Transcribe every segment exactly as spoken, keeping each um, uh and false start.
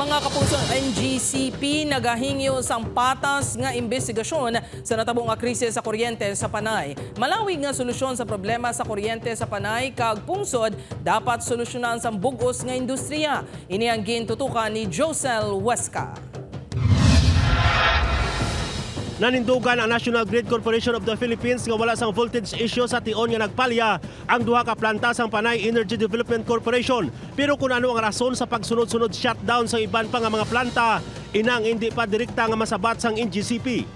Mga kapuso, N G C P nagahingyo sang patas nga imbestigasyon sa natabo nga krisis sa kuryente sa Panay. Malawig nga solusyon sa problema sa kuryente sa Panay kag pungsod dapat solusyonan sang bug-os nga industriya. Ini ang gintutukan ni Josel Huesca. Nanindugan ang National Grid Corporation of the Philippines nga wala sang voltage issue sa tion nga nagpalya ang duha ka planta sang Panay Energy Development Corporation. Pero kun ano ang rason sa pagsunod-sunod shutdown sang iban pa nga mga planta, ina ang indi pa direkta nga masabat sang N G C P.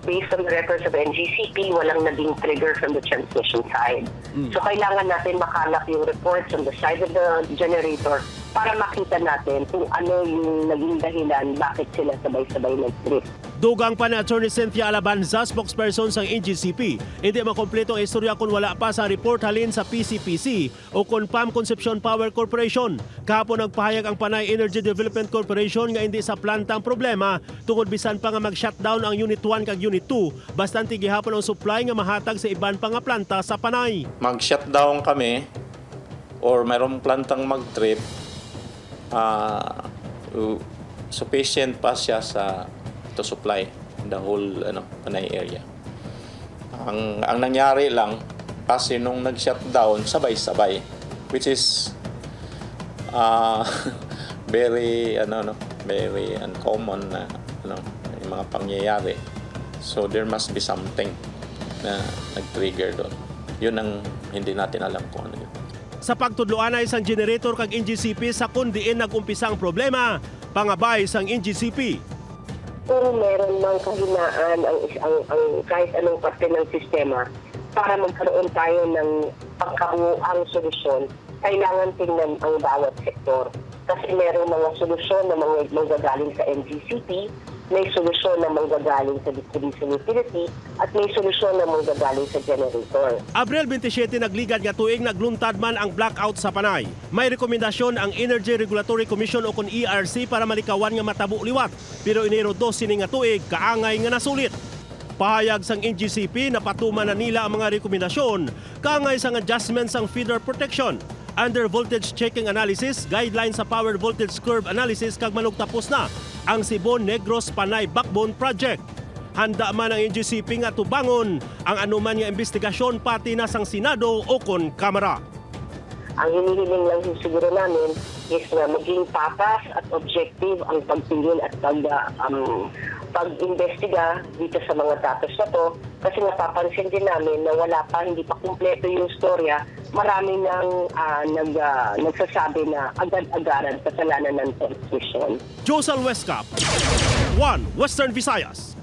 Based on the records of N G C P, walang naging trigger from the transmission side. Mm. So, kailangan natin makalap yung reports on the side of the generator para makita natin kung ano yung naging dahilan bakit sila sabay-sabay nag-trip. Dugang pa ni Attorney Cynthia Alabanza, spokesperson sang N G C P, hindi makompleto ang istorya kon wala pa sa report halin sa P C P C o kon Pam Concepcion Power Corporation. Kahapon nagpahayag ang Panay Energy Development Corporation nga hindi sa planta ang problema, tungod bisan pa nga mag-shutdown ang Unit one kag Unit two, bastante gihapon ang supply nga mahatag sa iban pa nga planta sa Panay. Mag-shutdown kami or mayroong plantang mag-trip, ah, u-, sufficient pa siya sa, to supply the whole, ano, Panay area. Ang, ang nangyari lang, kasi nung nag-shutdown, sabay-sabay, which is, ah, very, ano, no, very uncommon na, ano, yung mga pangyayari. So, there must be something na nag-trigger doon. Yun ang hindi natin alam kung ano yun. Sa pagtudloanay sang generator kag N G C P sa kon diin nag-umpisa ang problema, pangabay sang N G C P. Kung meron mang kahinaan ang is-, ang, ang kahit anong parte ng sistema, para magkaroon tayo ng pangkabuoang solusyon, kailangan tingnan ang bawat sektor. Kasi merong mga solusyon na mga manggagaling sa N G C P, may solusyon na manggagaling sa distribution utility, at may solusyon na manggagaling sa generator. Abril twenty-seven nagligad nga tuig nagluntad man ang blackout sa Panay. May rekomendasyon ang Energy Regulatory Commission o kon E R C para malikawan nga matabo liwat, pero Enero dos sini nga tuig kaangay nga nasulit. Pahayag sang N G C P, napatuman na nila ang mga rekomendasyon kaangay sang adjustment sang feeder protection, under voltage checking analysis, guidelines sa power voltage curve analysis kag manugtapos na ang Sibon Negros Panay Backbone Project. Handa man ang N G C P nga tubangon ang anuman nga imbestigasyon pati na sang Senado o kon Kamara. Ang hinihiling lang siguro namin is na maging patas at objective ang pagtingin at pag, ah, um, pag-imbestiga dito sa mga datos na to. Kasi napapansin din namin na wala pa, hindi pa kumpleto yung storya. Marami nang, ah, nag-, ah, nagsasabi na agad-agaran kasalanan ng transmission. Josel Huesca, One Western Visayas.